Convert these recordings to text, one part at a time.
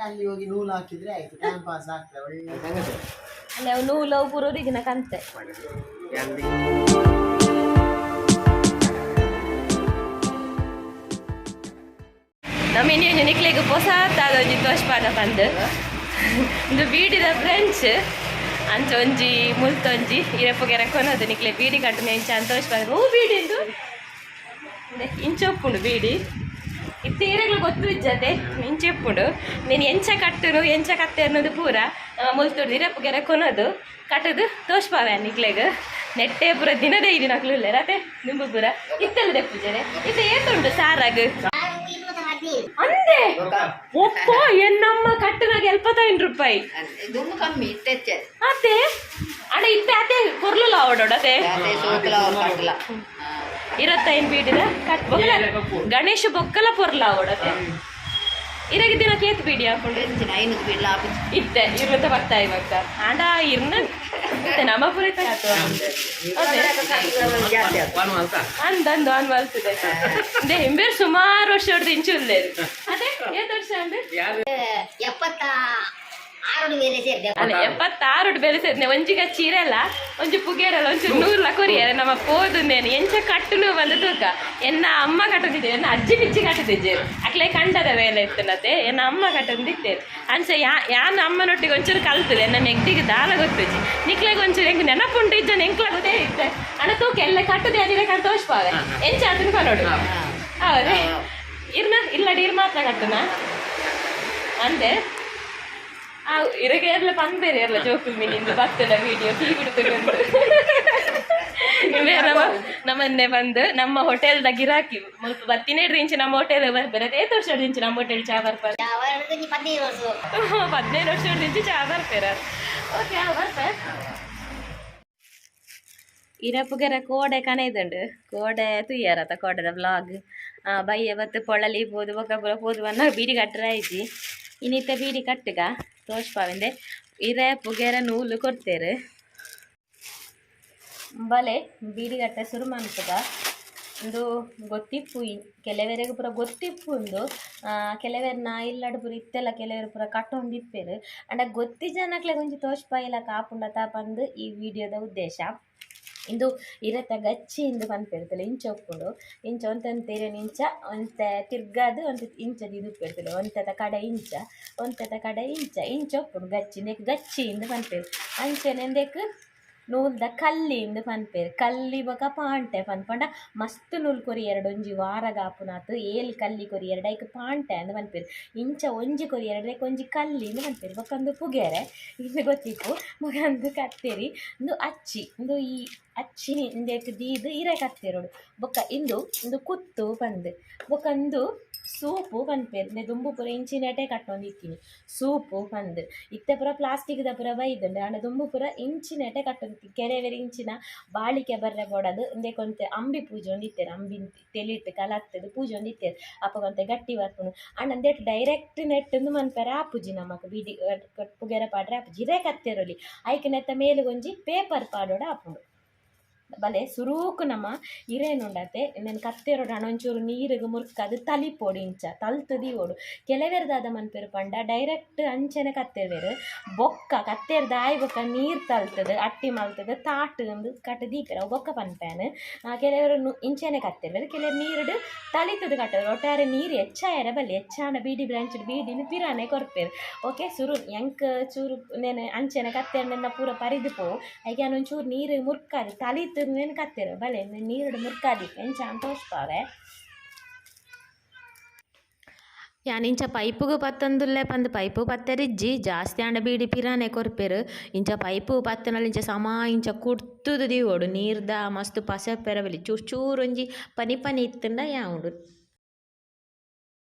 ಅಲ್ಲಿ ಹೋಗಿ ನೂಲು ಹಾಕಿದ್ರೆ ಆಯ್ತು, ಟೈಮ್ ಪಾಸ್ ಆಗ್ತದೆ ಒಳ್ಳೆ. ಅಲ್ಲ, ಅವು ನೂಲು ಅವು ಪೂರ ಕಂತೆ. ನಮ್ಮ ಇನ್ನೇನು ನಿಕ್ಲೆಗ್ ಪೊಸಾತಾದ ಒಂಜಿ ತೋಷ್ಪಾದ ಪಂದ್. ಇಂದು ಬೀಡಿದ ಬ್ರೆಂಚ್ ಅಂಚ ಒಂಜಿ ಮುಲ್ತೊಂಜಿ ಇರಪ್ಪಗೆರ ಕೊನದು. ನಿಕ್ಲೆ ಬೀಡಿ ಕಟ್ಟುನ ಇಂಚ ಅಂತ ತೋಷ್ಪಾದ. ಹೂ, ಬೀಡಿ ಇಂದು ಇಂಚ ಉಪ್ಪುಂಡು ಬೀಡಿ. ಇತ್ತೆ ಈರೆಗ್ಲ ಗೊತ್ತು ಇಜ್ಜತೆ ಇಂಚ ಉಪ್ಪುಂಡು. ನೀನು ಎಂಚ ಕಟ್ಟುನು, ಎಂಚ ಕತ್ತೆ ಅನ್ನೋದು ಪೂರ ಮುಲ್ತುಡ್ದು ಇರಪ್ಪಗೆರ ಕೊನದು ಕಟ್ಟದು ತೋಷ್ಪಾವೆ ನಿಕ್ಲೆಗ್. ನೆಟ್ಟೆ ಪೂರ ದಿನದೇ ಇದಿನಕ್ಲು ಉಲ್ಲೇರ್ ಅತೆ. ದುಂಬು ಪೂರ ಇತ್ತೆಲ್ಲ ದೆಪ್ಪುಜರೆ. ಇತ್ತೆ ಏತುಂಡು ಸಾರಾಗ್? ಅಂದೆ ಒಪ್ಪೋ ಎನ್ನಮ್ಮ ಕಟ್ಟುನಾಗ 75 ರೂಪಾಯಿ. ದುಂಬು ಕಮ್ಮಿ ಇತ್ತೆಚ್ಚೆ. ಅತ್ತೆ, ಅಣ್ಣ, ಇತ್ತೆ ಅದೇ ಕೊರ್ಲುಲ ಅವಡೋಡ ಅದೇ. ಅದೇ ಸೋಕಲ ಕಟ್ಟಲ. ಇರತ್ತೈನ್ ಬೀಡಿದ ಕಟ್ ಬೊಕ್ಕಲ ಗಣೇಶ ಬೊಕ್ಕಲ ಪೊರ್ಲ ಅವಡತೆ. ಇರಗ ದಿನ ಕೇತ್ ಬೀಡಿ ಹಾಕೊಂಡು. ಹೆಚ್ಚಿನ 500 ಬೀಡ್ಲ ಆಪುಜಿ. ಇತ್ತೆ ಇರುತ್ತ ಬರ್ತಾ ಇವಾಗ ಆಂಡ ಇರ್ನ ಇತ್ತೆ ನಮ್ಮ ಪುರ ಅದೇ. ಅಂದಂದು ಅನ್ ಮಲ್ತದೆ. ಅದೇ ಇಂಬೇರ್ ಸುಮಾರು ವರ್ಷ ಹೊಡ್ದು ಇಂಚು ಉಲ್ಲೇರು ಅದೇ. ಏತ್ ವರ್ಷ ಅಂದೆ? 76 ಬೇರೆ ಸೇರಿದೆ. ಅಲ್ಲ, 76 ಬೆಲೆ ಸೇರಿದೆ. ಒಂಜಿ ಕಚ್ಚಿ ಇರಲ್ಲ, ಒಂಜಿ ಪುಗೇರಲ್ಲ, ಒಂಚೂರು ನೂರ್ಲ ಕೊರಿಯರೆ. ನಮ್ಮ ಪೋದು ನೇನು ಎಂಚ ಕಟ್ಟುನು ಬಂದು ತೂಕ. ಎನ್ನ ಅಮ್ಮ ಕಟ್ಟುತ್ತಿದ್ದೆ, ಎನ್ನ ಅಜ್ಜಿ ಪಿಚ್ಚಿ ಕಟ್ಟುತ್ತಿದ್ದೇರು. ಅಕ್ಲೆ ಕಂಡದ ವೇಲೆ ಇತ್ತನತೆ. ಎನ್ನ ಅಮ್ಮ ಕಟ್ಟೊಂದಿತ್ತೇರು. ಅಂಚ ಯಾ ಯಾನ್ ಅಮ್ಮನೊಟ್ಟಿಗೆ ಒಂಚೂರು ಕಲ್ತದೆ. ಎನ್ನ ನೆಗ್ದಿಗೆ ದಾಲ ಗೊತ್ತುಜಿ. ನಿಕ್ಲೆಗ್ ಒಂಚೂರು ಎಂಕ್ ನೆನಪುಂಟು ಇಜ್ಜನ ಎಂಕ್ಲ ಗೊತ್ತೇ ಇತ್ತೆ. ಅಣ್ಣ, ತೂಕ, ಎಲ್ಲ ಕಟ್ಟುದೆ ಅದಿರೆ ಕಣ್ ತೋಷ್ಪಾವೆ. ಎಂಚ ಅದನ್ನು ಕನೋಡು. ಹೌದೇ? ಇರ್ನ ಇಲ್ಲ, ಇರ್ ಮಾತ್ರ ಕಟ್ಟುನಾ ಅಂದೆ. ಆ ಇರಗೆ ಎಲ್ಲ ಪನ್ಬೇರೆ ಎಲ್ಲ ಜೋಕುಲ್ ಮೀನಿಂದ ಬರ್ತದೆ ವಿಡಿಯೋ ಟಿವಿ. ನಮ್ಮ ನಮ್ಮನ್ನೆ ಬಂದು ನಮ್ಮ ಹೋಟೆಲ್ದ ಗಿರಾಕಿ ಮುಲ್ಪ ಬತ್ತಿನೇಡ್ರಿ ಇಂಚ ನಮ್ಮ ಹೋಟೆಲ್ ಬರ್ಬೇರೆ. ಏತ್ ವರ್ಷ ಇಂಚ ನಮ್ಮ ಹೋಟೆಲ್ ಚಾ ಬರ್ಪಾರ? 15 ವರ್ಷ. 15 ವರ್ಷ ಇಂಚ ಚಾ ಬರ್ಪೇರ. ಓಕೆ, ಬರ್ಪೆ. ಇರಪುಗೆರ ಕೋಡೆ ಕನೆದುಂಡು. ಕೋಡೆ ತುಯ್ಯಾರತ ಕೋಡೆದ ವ್ಲಾಗ್. ಬಯ್ಯ ಬತ್ತು ಪೊಳಲಿ ಪೋದು ಬೊಕ ಪೂರ ಪೋದು ಬನ್ನ ಬೀಡಿ ಕಟ್ಟರ ಐತಿ. ಇನ್ನಿತ್ತ ಬೀಡಿ ಕಟ್ಟುಗ ತೋಷ್ಪಾವೆಂದೆ. ಇರೆ ಪುಗೆರ ನೂಲು ಕೊಡ್ತೇರು. ಬಲೆ, ಬೀಡಿ ಕಟ್ಟೆ ಶುರು ಮನ್ಪುಗ. ಉಂದು ಗೊತ್ತಿಪ್ಪು ಕೆಲವೆರೆಗ್ ಪೂರ ಗೊತ್ತಿಪ್ಪು ಉಂದು. ಕೆಲವೆರ್ನ ಇಲ್ಲಡ್ ಪೂರ ಇತ್ತೆಲ್ಲ ಕೆಲವೆರ್ ಪೂರ ಕಟ್ಟೊಂದು ಇಪ್ಪೆರ್. ಆಂಡ ಗೊತ್ತಿ ಜನಕ್ಲೆಗ್ ಒಂಜಿ ತೋಜ್ಪಾಯಿಲ ಕಾಪುಂಡತ ಪಂದ್ ಈ ವಿಡಿಯೋದ ಉದ್ದೇಶ. ಇಂದು ಇರೆತ ಗಚ್ಚಿ ಇಂದು ಪನ್ಪೆರ್. ಇಂಚ ಉಪ್ಪುಂಡು. ಇಂಚ ಒಂತೆ ಇರೆನ್ ಇಂಚ ಒಂತೆ ತಿರ್ಗಾದ್ ಒಂತೆ ಇಂಚ ದೀದ್ ಉಪ್ಪೆರ್. ಒಂತೆತ ಕಡೆ ಇಂಚ, ಒಂತೆತ ಕಡೆ ಇಂಚ, ಇಂಚ ಉಪ್ಪುಂಡು ಗಚ್ಚಿ. ಇಂದೆಕ್ ಗಚ್ಚಿ ಇಂದ್ ಪನ್ಪೆರ್. ಅಂಚನೆ ಇಂದೆಕ್ ನೂಲ್ದ ಕಲ್ಲಿ ಇಂದ್ ಪನ್ಪೆರ್. ಕಲ್ಲಿ ಬೊಕ ಪಾಂಟೆ ಪನ್ಪಂಡ ಮಸ್ತ್ ನೂಲು ಕೊರಿಯೆರ್ಡ ಒಂಜಿ ವಾರಗಾಪುನಾತ್ ಏಲ್ ಕಲ್ಲಿ ಕೊರಿಯೆರ್ಡ ಐಕ್ ಪಾಂಟೆ ಅಂದ್ ಪನ್ಪೆರ್. ಇಂಚ ಒಂಜಿ ಕೊರಿಯೆರ್ಡ ಐಕ್ ಒಂಜಿ ಕಲ್ಲಿ ಇಂದ್ ಪನ್ಪೆರ್. ಬೊಕ ಉಂದು ಪುಗೆರೆ, ಇಂದು ಗೊತ್ತಿಪ್ಪು. ಬೊಕ ಉಂದು ಕತ್ತೆರಿ. ಉಂದು ಅಚ್ಚಿ. ಉಂದು ಈ ಅಚ್ಚಿನಿ ಇಂದೆಕ್ ದೀದ್ ಇರೆ ಕತ್ತೆರೊಡು. ಬೊಕ ಇಂದು ಉಂದು ಕುತ್ತು ಪಂದ್. ಬೊಕ ಉಂದು ಸೂಪು ಪನ್ಪೆರ್. ಇಂದೆ ದುಂಬು ಪೂರ ಇಂಚಿನಟೆ ಕಟ್ಟೊಂದಿತ್ತಿನಿ ಸೂಪು ಪಂದ್. ಇತ್ತೆ ಪೂರ ಪ್ಲಾಸ್ಟಿಕ್ದ ಪೂರ ಬೈದುಂಡು. ಆಂಡ ದುಂಬು ಪೂರ ಇಂಚಿನಟೆ ಕಟ್ಟೊಂದಿತ್ತಿ. ಕೆಲವೆರ್ ಇಂಚಿನ ಬಾಳಿಕೆ ಬರ್ರೆ ಬೋಡಾದ್ ಇಂದೆಕ್ ಒಂತೆ ಅಂಬಿ ಪೂಜೊಂದಿತ್ತೆರ್. ಅಂಬಿನ್ ತೆಲಿಟ್ ಕಲತ್ತುದು ಪೂಜೊಂದಿತ್ತೆರ್. ಅಪಗ ಒಂತೆ ಗಟ್ಟಿ ಬರ್ಪುಂಡು. ಆಂಡ ಇಂದೆಟ್ ಡೈರೆಕ್ಟ್ ನೆಟ್ ಉಂದು ಮನ್ಪೆರೆ ಆಪುಜಿ ನಮಕ್. ಬೀಡಿ ಪುಗೆರೆ ಪಾಡ್ರೆ ಆಪುಜಿ, ಇರೆ ಕತ್ತೆರೊಲಿ. ಐಕ್ ನೆತ್ತ ಮೇಲುಗ್ ಒಂಜಿ ಪೇಪರ್ ಪಾಡೊಡು ಆಪುಂಡು. ಬಲೆ, ಸುರೂಕು ನಮ ಇರೇನುಂಡತೆ ಇಂದೆನ್ ಕತ್ತೆರೊಡು. ಒಂಚೂರು ನೀರುಗು ಮುರ್ಕದ್ ತಲಿಪೊಡು. ಇಂಚ ತಲ್ತ್ ದೀವೊಡು. ಕೆಲವೆರ್ ದಾದ ಮನ್ಪೆರ್ ಪಂಡ ಡೈರೆಕ್ಟ್ ಅಂಚನೆ ಕತ್ತೆರ್ವೆರ್. ಬೊಕ್ಕ ಕತ್ತೆರ್ದ್ ಆಯಿ ಬೊಕ್ಕ ನೀರು ತಲ್ತುದು ಅಟ್ಟಿ ಮಲ್ತುದು ತಾಟ್ ಇಂದ್ ಕಟ್ ದೀಪೆರ್. ಅವು ಬೊಕ್ಕ ಪನ್ಪೇನ್. ಕೆಲವೆರ್ ಇಂಚನೆ ಕತ್ತೆರ್ವೆರ್, ಕೆಲವೆರ್ ನೀರುಡು ತಲಿತುದು ಕಟ್ಟುವೆರ್. ಒಟ್ಟಾರೆ ನೀರು ಹೆಚ್ಚಾಯೆರೆ ಬಲ್ಲಿ. ಹೆಚ್ಚಾಂಡ ಬೀಡಿ ಬ್ರಾಂಚ್ ಬೀಡಿನ ಪಿರಾನೆ ಕೊರ್ಪೆರ್. ಓಕೆ, ಸುರು ಎಂಕ್ ಚೂರು ಇಂದೆನ್ ಅಂಚನೆ ಕತ್ತೆರ್ಂಡ ಪೂರ ಪರಿದ್ ಪೋವು. ಐಕ್ ಯಾನ್ ಒಂಚೂರು ನೀರು ಮುರ್ಕಾದ್ ತಲಿತ್ ಇಂದೆನ್ ಕತ್ತೆರ್. ಬಲೆ, ನೀರುಡು ಮುರ್ಕಾದಿ ಎಂಚ ಅಂತ ತೋಜ್ಪಾವೆ. ಯಾನ್ ಇಂಚ ಪೈಪುಗು ಪತ್ತೊಂದುಲ್ಲೆ ಪಂದ್ ಪೈಪು ಪತ್ತೆರಿಜ್ಜಿ. ಜಾಸ್ತಿ ಆಂಡ ಬೀಡಿ ಪಿರಾನೆ ಕೊರ್ಪೆರ್. ಇಂಚ ಪೈಪು ಪತ್ತುನಲ್ ಇಂಚ ಸಮ ಇಂಚ ಕುರ್ತುದು ದೀವೊಡು. ನೀರ್ದ ಮಸ್ತ್ ಪಸೆ ಇಪ್ಪೆರೆ ಬಲ್ಲಿ. ಚೂರು ಚೂರು ಒಂಜಿ ಪನಿ ಪನಿ ಇತ್ತುಂಡ ಯಾವುಂಡು.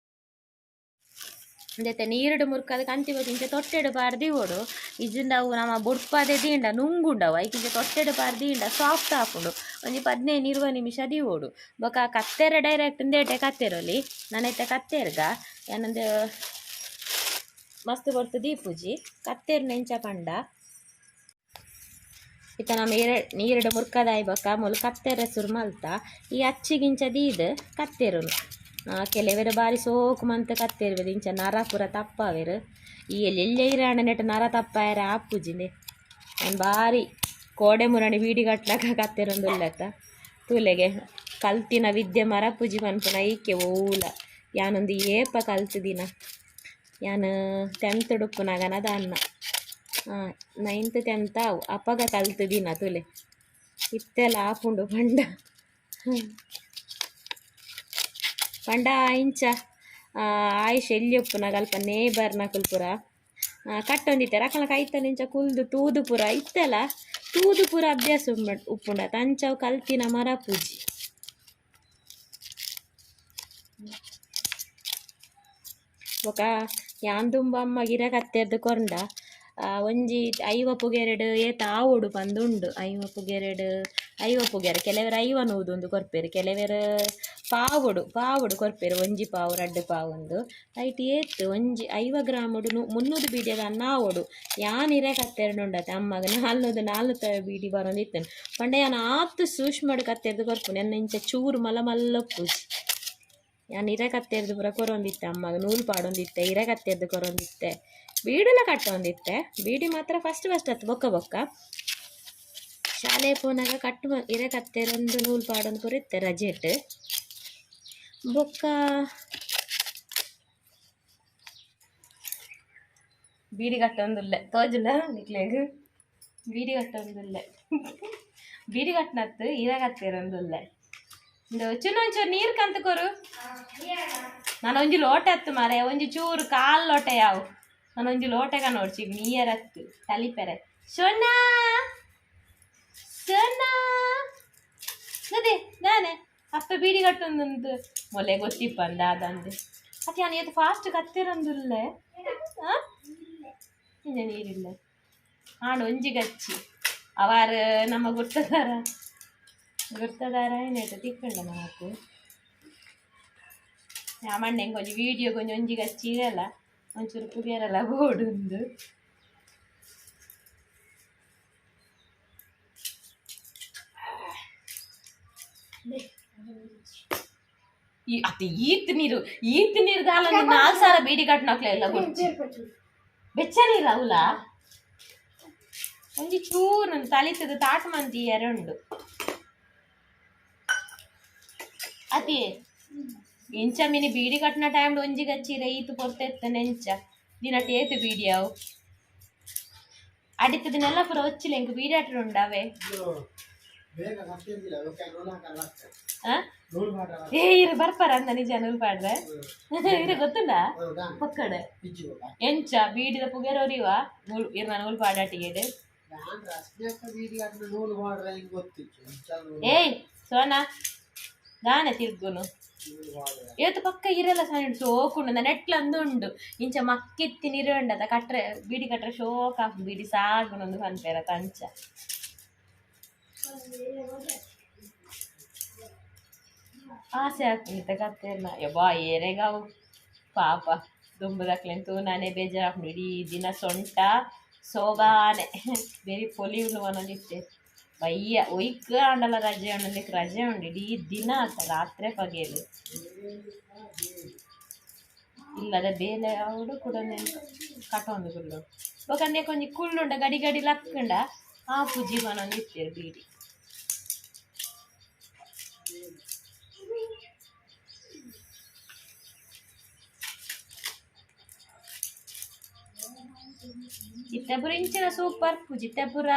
ಇಂದೆತ ನೀರುಡು ಮುರ್ಕದ್ ಕಂತಿ ಬೊಕ ಇಂಚ ತೊಟ್ಟೆಡ್ ಪಾಡ್ ದೀವೊಡು. ಇಜ್ಜಿಂಡ ಅವು ನಮ ಬುಡ್ಪದೆ ದೀಂಡ ನುಂಗುಂಡವು. ಐಕ್ ಇಂಚ ತೊಟ್ಟೆಡ್ ಪಾಡ್ ದೀಂಡ ಸಾಫ್ಟ್ ಆಪುಂಡು. ಒಂಜಿ 15 20 ನಿಮಿಷ ದೀವೊಡು. ಬೊಕ ಕತ್ತೆರೆ ಡೈರೆಕ್ಟ್ ಇಂದೇಟೆ ಕತ್ತೆರೊಲಿ. ನನ ಇತ್ತೆ ಕತ್ತೆರ್ಗ ಯಾನೊಂದು ಮಸ್ತ್ ಪೊರ್ತು ದೀಪುಜಿ. ಕತ್ತೆರ್ನ ಎಂಚ ಪಂಡ, ಇತ್ತೆ ನಮ ನೀರುಡು ಮುರ್ಕದಾಯಿ ಬೊಕ್ಕ ಮೂಲು ಕತ್ತೆರೆ ಸುರು ಮಲ್ತ. ಈ ಅಚ್ಚಿಗಿಂಚ ದೀದ್ ಕತ್ತೆರುನು. ಕೆಲವೆರ್ ಬಾರಿ ಸೋಕು ಮಂತ್ ಕತ್ತೆರ್ವೆರ್ ಇಂಚ ನರ ಪೂರ ತಪ್ಪಾವೆರ್. ಈ ಎಲ್ಲೆಲ್ಲೆ ಇರಾಂಡ ನೆಟ್ ನರ ತಪ್ಪಾಯೆರೆ ಆಪುಜಿಂದೆ. ಯಾನ್ ಬಾರಿ ಕೋಡೆ ಮುರಣಿ ಬೀಡಿ ಕಟ್ಲಕ ಕತ್ತೆರೊಂದುಲ್ಲೆತ ತೂಲೆಗೆ ಕಲ್ತಿನ ವಿದ್ಯೆ ಮರಪುಜಿ ಪನ್ಪುನ ಐಕೆ ಓಲ. ಯಾನೊಂದು ಏಪ ಕಲ್ತುದಿನ ಯಾನ್ ಟೆಂತ್ ಉಪ್ಪುನಗನ ದಾನ್ನ ನೈನ್ತ್ ಟೆಂತ್ ಆವು ಅಪಗ ಕಲ್ತುದಿನ ತೂಲೆ ಇತ್ತೆಲ ಆಪುಂಡು ಪಂಡ ಪಂಡ ಇಂಚ ಆಯುಷ್ ಎಲ್ಲಿ ಉಪ್ಪುನಗ ಅಲ್ಪ ನೇಬರ್ನಕುಲು ಪೂರ ಕಟ್ಟೊಂದಿತ್ತೆರ್ ಅಕಲ್ನ ಕೈತಲ್ ಇಂಚ ಕುಲ್ದು ತೂದು ಪೂರ ಇತ್ತೆಲ ತೂದು ಪೂರ ಅಭ್ಯಾಸ ಉಪ್ಪುಂಡತ ಅಂಚ ಅವು ಕಲ್ತಿನ ಮರಪುಜಿ. ಬೊಕ ಯಾನ್ ದುಂಬು ಅಮ್ಮಗ್ ಇರೆ ಕತ್ತೆರ್ದ್ ಕೊರ್ಂಡ ಒಂಜಿ 50 ಪುಗೆರೆಡ್ ಏತ್ ಆವೊಡು ಪಂದ್ ಉಂಡು. 50 ಪುಗೆರೆಡ್ 50 ಪುಗೆರೆ ಕೆಲವೆರ್ 50 ನೂದು ಕೊರ್ಪೆರ್, ಕೆಲವೆರ್ ಪಾವೊಡು ಪಾವೊಡು ಕೊರ್ಪೆರ್, ಒಂಜಿ ಪಾವು ರಡ್ಡ್ ಪಾವು ಉಂದು. ಐಟ್ ಏತ್ ಒಂಜಿ 50 ಗ್ರಾಮುಡು 300 ಬೀಡಿದ ಅನ್ನ ಆವೊಡು. ಯಾನ್ ಇರೆ ಕತ್ತೆರ್ಂಡ ಉಂಡತೆ ಅಮ್ಮಗ್ 400 450 ಬೀಡಿ ಬರೊಂದಿತ್ತುಂಡು. ಪಂಡ ಯಾನ್ ಆತ್ ಸೂಕ್ಷ್ಮಡ್ ಕತ್ತೆರ್ದ್ ಕೊರ್ಪುನೆ, ಎನ್ನ ಇಂಚ ಚೂರು ಮಲ್ಲ ಮಲ್ಲ ಉಪ್ಪುಜಿ. ಯಾನ್ ಇರೆ ಕತ್ತೆರ್ದ್ ಪೂರ ಕೊರೊಂದಿತ್ತೆ ಅಮ್ಮಗ್, ನೂಲು ಪಾಡೊಂದಿತ್ತೆ, ಇರೆ ಕತ್ತೆರ್ದ್ ಕೊರೊಂದಿತ್ತೆ, ಬೀಡಿಲ ಕಟ್ಟೊಂದಿತ್ತೆ. ಬೀಡಿ ಮಾತ್ರ ಫಸ್ಟ್ ಫಸ್ಟ್ ಅತ್ ಬೊಕ್ಕ ಬೊಕ್ಕ ಶಾಲೆ ಪೋನಾಗ ಕಟ್ಟು ಇರೆ ಕತ್ತೆರೊಂದು ನೂಲು ಪಾಡೊಂದು ಪೂರ ಇತ್ತೆ ರಜೆಟ್. ಬೊಕ್ಕ ಬೀಡಿ ಕಟ್ಟೊಂದುಲ್ಲೆ ತೋಜುಂಡ ನಿಕ್ಲೆಗ್? ಬೀಡಿ ಕಟ್ಟೊಂದುಲ್ಲೆ, ಬೀಡಿ ಕಟ್ಟನತ್ತು ಇರೆ ಕತ್ತೆರೊಂದುಲ್ಲೆ. ಇಂದು ಚಿನ್ನ ಒಂಚೂರು ನೀರು ಕಂತ ಕೊರು. ನಾನು ಒಂಜಿ ಲೋಟೆ ಅತ್ತು ಮಾರೆ, ಒಂಜಿ ಚೂರು ಕಾಲು ಲೋಟೆ ಯಾವು. ನಾನು ಒಂಜಿ ಲೋಟೆ ನೋಡ್ಚಿ ನೀರತ್ತು ತಲಿಪೆರೆ. ಸೊನ್ನಾ ಸೊನ್ನಾ ಅದೇ ನಾನೇ ಅಪ್ಪ ಬೀಡಿ ಕಟ್ಟೊಂದುಂತು ಮೊಲೆ ಗೊತ್ತಿಪ್ಪಂದ ಅದಂದೆ. ಅತ್ತೆ ನಾನು ಏತು ಫಾಸ್ಟ್ ಕತ್ತಿರೊಂದುಲ್ಲೆ. ಇಂಜ ನೀರಿಲ್ಲ ಆಂಡ ಒಂಜಿ ಗಚ್ಚಿ ಅವಾರ್ ನಮ್ಮ ಗುರ್ತದಾರ ಗುರ್ತದಾರ ಏನಾಯ್ತು ತಿಕ್ಕಂಡ ಮಾಕು ಮಣ್ಣೆ ಒಂಜಿ ವೀಡಿಯೋ ಕೊಂಚ ಒಂಜಿ ಗಚ್ಚಿ ಇರಲ್ಲ ಒಂಚೂರು ಪುಗೆರಲ್ಲ ಬೋಡುಂದು. ಈ ಅತ್ತೆ ಈತ್ ನೀರು ಈತ್ ನೀರು ದಾಲ 4000 ಬೀಡಿ ಕಟ್ಟನಕ್ಲೆ ಎಲ್ಲ ಗೊಚ್ಚಿ ಬೆಚ್ಚ ನೀರು ಅವಲ ಒಂಜಿ ಚೂರು ತಲಿತದ ತಾಟ್ ಮಂತಿ ಎರುಂಡು. ಅತಿ ಇಂಚ ಮಿನಿ ಬೀಡಿ ಕಟ್ಟನ ಟೈಮ್ ಒಂಜಿ ಗಚ್ಚಿ ಈತು ಪೊರ್ತೆತ್ತ ನೆಂಚ ದಿನ ಟೇತು ಬೀಡಿ ಅವು ಅಡಿತದನ್ನೆಲ್ಲ ಪೂರ ಒಚ್ಚಿಲ್ಲ ಎಂಕ್ ಬೀಡಿ ಆಟ ಉಂಡಾವೆ. ಏ ಇರು ಬರ್ಪಾರ ಅಂದ ನಿಜ ನೂಲು ಪಾಡ್ರೆ ಇರು ಗೊತ್ತುಂಡ ಪಕ್ಕಡೆ ಎಂಚ ಬೀಡಿದ ಪುಗೆರೋರಿವ ನೂಲು ಇರ್ನ ನೂಲು ಪಾಡಾಟಿಗೆ. ಏಯ್ ಸೋನಾ ದಾನೆ ತಿರ್ಗುನು ಏತು ಪಕ್ಕ ಇರಲ್ಲ ಸಣ್ಣ ಸೋಕುಂಡು ನೆಟ್ಲ ಅಂದು ಉಂಡು ಇಂಚ ಮಕ್ಕಿತ್ತಿ ನೀರು ಉಂಡದ ಕಟ್ರೆ ಬೀಡಿ ಕಟ್ರೆ ಶೋಕ್ ಆಫ್ ಬೀಡಿ ಸಾಗುನೊಂದು ಪನ್ಪೇರ ತಂಚ. ಆಸೆ ಆಗ್ತದೆ ಕತ್ತೆರ್ನ ಯಬ್ಬಾ ಏರೆಗಾವು ಪಾಪ ದುಂಬುದಕ್ಲೆನ್ ತೂನಾನೆ ಬೇಜಾರಾಪುಂಡು. ಇಡೀ ದಿನ ಸೊಂಟ ಸೋಗಾನೆ ಬೇರಿ ಪೊಲಿ ಉಂಡು ಪನೊಂದಿತ್ತೆ ಬಯ್ಯ ಒಯ್ಕ್ ಆಂಡಲ ರಜೆ ಉಂಡು ರಜೆ ಉಂಡು ಇಡೀ ದಿನ ಆತ ರಾತ್ರೆ ಪಗೆಲು ಇಲ್ಲದ ಬೇಲೆ ಅವಡು ಕೂಡ ಕಟೊಂದು ಕುಲ್ಲು ಬೊಕ ಒಂಜಿ ಕುಳ್ಳುಂಡ ಗಡಿ ಗಡಿ ಲಕ್ಕುಂಡ ಆಪುಜಿ ಪನೊಂದಿತ್ತೆರ್ ಬೀಡಿ. ಇತ್ತೆ ಪೂರ ಇಂಚಿನ ಸೂಪ್ ಬರ್ಪುಜಿ, ಇತ್ತೆ ಪೂರ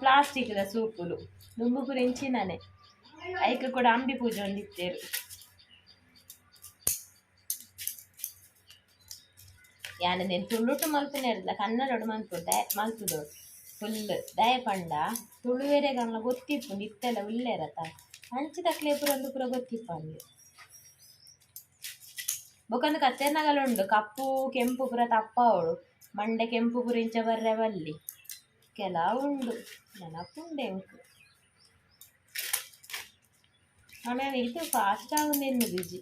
ಪ್ಲಾಸ್ಟಿಕ್ದ ಸೂಪುಲು ದುಂಬು ಪೂರ ಇಂಚಿನನೆ. ಐಕ್ ಕೂಡ ಅಂಬಿ ಪೂಜೆ ಒಂದಿತ್ತೇರು. ಯಾನ್ ನೆನ್ ತುಳುಟು ಮಲ್ಪುನೆರ್ದ್ಲ ಕನ್ನಡೊಡು ಮಲ್ಪು ಮಲ್ತುದು ಫುಲ್ ದಾಯೆ ಪಂಡ ತುಳುವೆರೆಗಂಗ್ಲ ಗೊತ್ತಿಪ್ಪುಂಡು ಇತ್ತೆಲ ಉಲ್ಲೆರತ ಅಂಚಿದಕ್ಲೆ ಪೂರ ಒಂದು ಪೂರ ಗೊತ್ತಿಪ್ಪಂದು. ಬೊಕೊಂದು ಕತ್ತೆರ್ನಗಲ ಉಂಡು ಕಪ್ಪು ಕೆಂಪು ಪೂರ ತಪ್ಪಾವೊಡು, ಮಂಡೆ ಕೆಂಪು ಪೂರ ಇಂಚ ಬರ್ರೆ ಬಲ್ಲಿ ಕೆಲವು ಉಂಡು ನೆನಪುಂಡು ಎಂಕ್. ಆಮೇಲೆ ಇದು ಫಾಸ್ಟ್ ಆಗುಂದೆನ್ನು ಬಿಜಿ.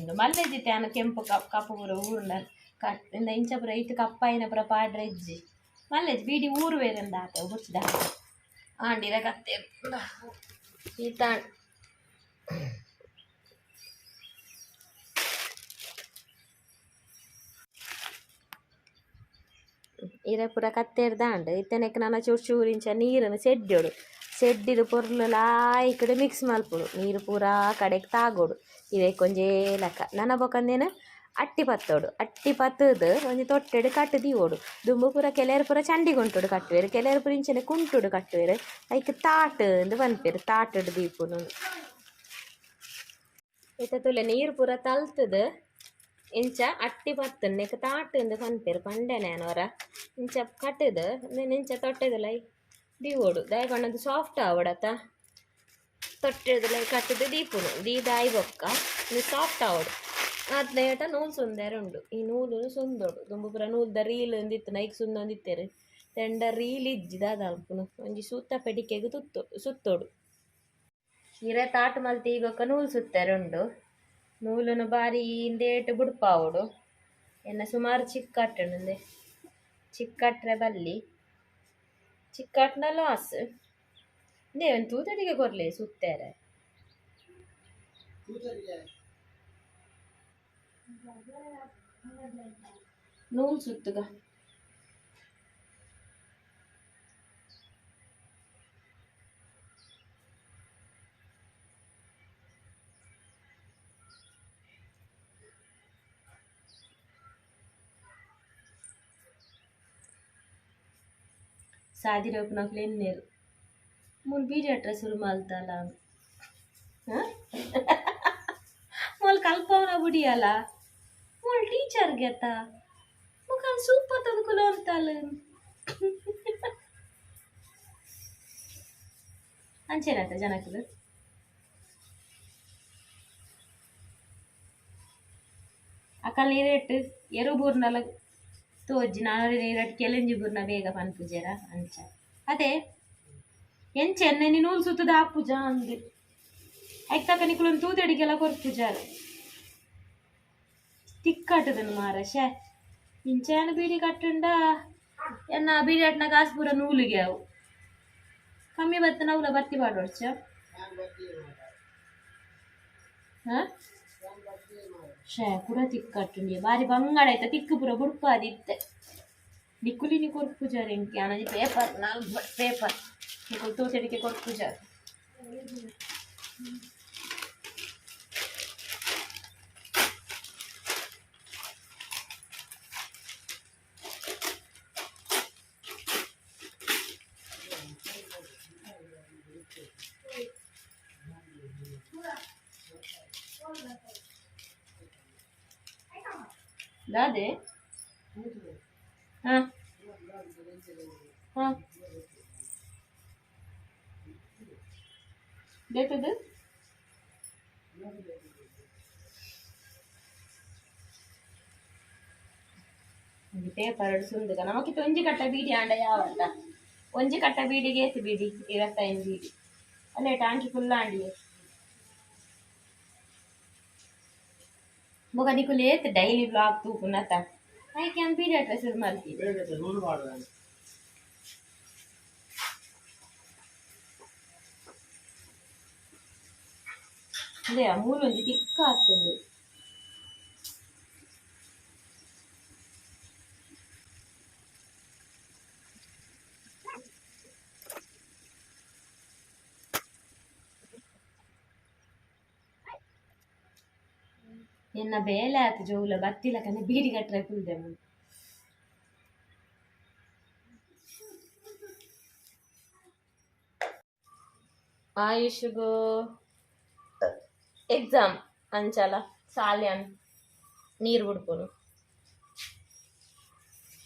ಇಂದು ಮಲ್ಲೆಜ್ಜಿತ್ತೆ ಆನ ಕೆಂಪು ಕಪ್ ಕಪ್ಪು ಪೂರ ಊರುಂಡ ಕಟ್ ಇಂದ ಇಂಚ ಪೂರ ಇತ್ತು ಕಪ್ಪಾಯಿನ ಪೂರ ಪಾಡ್ರೆ ಇಜ್ಜಿ ಮಲ್ಲೆಜ್ಜಿ ಬೀಡಿ ಊರು ಬೇರೆಂದ ಆತೆ ಬುಡ್ಚಿದ. ಆಂಡಿರ ಕತ್ತೆ ಈತಾಂಡ್ ಇರೆ ಪೂರ ಕತ್ತೆರ್ದಾಂಡ್ ಇತ್ತನೆಕ್ ನನ ಚೂರು ಚೂರು ಇಂಚ ನೀರನ್ನು ಸೆಡ್ಡೊಡು ಸೆಡ್ಡಿದು ಪೊರ್ಲು ಲಾಯ್ಕಡ್ ಮಿಕ್ಸ್ ಮಲ್ಪೊಡು ನೀರು ಪೂರಾ ಕಡೆಕ್ ತಾಗೋಡು ಇರೆಕ್ ಒಂಜೇ ಲೆಕ್ಕ ನನ ಬೊಕಂದೇನು ಅಟ್ಟಿ ಪತ್ತೋಡು ಅಟ್ಟಿ ಪತ್ತದು ಒಂಜಿ ತೊಟ್ಟೆಡು ಕಟ್ಟು ದೀವೊಡು ದುಂಬು ಪೂರ ಕೆಲವರು ಪೂರ ಚಂಡಿ ಕುಂಟುಡು ಕಟ್ಟುವೆರು ಕೆಲವರು ಪೂರ ಇಂಚನೆ ಕುಂಟುಡು ಕಟ್ಟುವೆರು ಐಕ್ ತಾಟ್ ಇಂದು ಪನ್ಪೆರ್ ತಾಟುಡು ದೀಪುನು. ಇತ್ತೆ ತೂಲೆ ನೀರು ಪೂರ ತಲ್ತುದು ಇಂಚ ಅಟ್ಟಿ ಪತ್ತುಂಡು ನೆಕ್ ತಾಟ್ ಇಂದು ಪನ್ಪೆರ್ ಪಂಡೆನೆ ಯಾನ್ ಒರ ಇಂಚ ಕಟ್ಟುದು ಉಂದೆನ್ ಇಂಚ ತೊಟ್ಟೆದುಲಾಯಿ ದೀವೊಡು ದಾಯೆ ಪಂಡ ಸಾಫ್ಟ್ ಆವೊಡತ್ತ ತೊಟ್ಟೆದುಲಾಯಿ ಕಟ್ಟುದು ದೀಪುನು ದೀದಾಯಿ ಬೊಕ್ಕ ಉಂದು ಸಾಫ್ಟ್ ಆವೊಡು ಆತ್ನೇಟ ನೂಲು ಸುಂದರ ಉಂಡು ಈ ನೂಲುನು ಸುಂದೊಡು ದುಂಬು ಪೂರ ನೂಲ್ದ ರೀಲ್ ಒಂದಿತ್ತು ನೈಕ್ ಸುಂದೊಂದಿತ್ತೆರ್ ತೆಂಡ ರೀಲ್ ಇಜ್ಜಿ ದಾದ ಅಲ್ಪುನು ಒಂಜಿ ಸೂತ ಪೆಡಿಕೆಗ್ ತುತ್ತು ಸುತ್ತೊಡು ಇರೆ ತಾಟ್ ಮಲ್ತಿ ಬೊಕ್ಕ ನೂಲು ಸುತ್ತೆರೆ ಉಂಡು ನೂಲುನು ಬಾರಿ ಇಂದೇಟ್ ಬುಡ್ಪಾವೊಡು ಎನ್ನ ಸುಮಾರು ಚಿಕ್ಕಟ್ಟುಂಡು ಉಂದೆ ಚಿಕ್ಕಟ್ರೆ ಬಲ್ಲಿ ಚಿಕ್ಕಟ್ನ ಲಾಸ್ ಇಂದೇ ಒಂಜಿ ತೂತಡಿಗೆ ಕೊರ್ಲೆ ಸುತ್ತೆರೆ. ನೂಲು ಸುತ್ತುಗ ಸಾದಿಡೆ ಉಪ್ಪುನಕುಲು ಎನ್ನೇರು ಮೂಲು ಬೀಜ ಶುರು ಮಲ್ತಲ ಮೂಲು ಕಲ್ಪವನ ಬುಡಿಯಲ್ಲ ಮೂಲು ಟೀಚರ್ ಗೆತ್ತ ಮುಖಾಲ್ ಸೂಪರ್ ತಂದುಕುಲು ಅಂತಾಲ ಅಂಚೇನಾತ ಜನಕುಲು. ಅಕಲ್ ನೀರೇಟ್ ಎರು ಬೂರ್ನಲ ತೋಜಿ ನಾನು ನೀರಟ್ ಕೆಲೆಂಜಿ ಬೂರ್ನ ಬೇಗ ಪನ್ಪುಜೆರ ಅಂಚ ಅದೇ ಎಂಚ ಎಣ್ಣೆ ನೂಲು ಸುತ್ತದ ಆಪುಜ ಅಂದ್ ಐಕ್ ತಕ ನಿಕುಲೊಂದು ತೂದೆಡಿಗೆಲ್ಲ ಕೊರ್ಪುಜಾರ ತಿಕ್ಕಾಟದನು ಮಾರ ಶೇ ಇಂಚ ಬೀಡಿ ಕಟ್ಟುಂಡ ಎನ್ನ ಬೀಡಿ ಅಟ್ನ ಕಾಸು ಪೂರ ನೂಲಿಗೆ ಅವು ಕಮ್ಮಿ ಬತ್ತ ನವುಲ ಬತ್ತಿ ಪಾಡೋಡ್ಚ ಹಾಂ ಶೇ ಪೂರ ತಿಕ್ಕಟ್ಟುಂಡಿ ಬಾರಿ ಬಂಗಾಳ ಆಯ್ತಾ ತಿಕ್ಕು ಪೂರ ಬುಡ್ಪಾದಿತ್ತೆ ನಿಕ್ಕುಲಿನಿ ಕೊರ್ಪುಜಾರ ಎಂಕ್ ಯಾನೊಂಜಿ ಪೇಪರ್ ನಾಲ್ಕು ಪೇಪರ್ ನಿಕುಲು ತೂತೆಡಿಕೆ ಕೊರ್ಪುಜಾರ್. ದಾದೆ ಹಾಂ ಹಾಂ ಬೇಕದು ಒಂಜಿ ಪೇಪರ್ ಸುಂದುಗ ನಮಕಿತ್ತ ಒಂಜಿ ಕಟ್ಟ ಬೀಡಿ ಆಂಡ ಯಾವತ್ತ ಒಂಜಿ ಕಟ್ಟ ಬೀಡಿಗೆ ಏತ್ ಬೀಡಿ 25 ಬೀಡಿ ಅಲ್ಲೇ ಟಾಂಕಿ ಫುಲ್ ಆಂಡಿಯೆ ಬೊಕ ನಿಕುಲು ಏತ್ ಡೈಲಿ ಬ್ಲಾಗ್ ತೂಪುನತ ಐಕ್ ಯಾನ್ ಬೀಡಿ ಅಟ್ರೆ ಶುರು ಮಲ್ತಿದೆ. ಬೇಗ ನೂಲು ಮಾಡುವ. ಅದೇ ಆ ಮೂಲು ಒಂಜಿ ತಿಕ್ಕ ಆತುಂಡು. ಎನ್ನ ಬೇಲೆ ಆತು ಜೋವುಲ ಬತ್ತಿಲಕನೆ ಬೀಡಿ ಕಟ್ರೆ ಕುಲ್ದೆ ಮೂಲು. ಆಯುಷ್ಗು ಎಕ್ಸಾಮ್ ಅಂಚಲ ಸಾಲ್ಯಾನ್ ನೀರು ಬುಡ್ಪುನು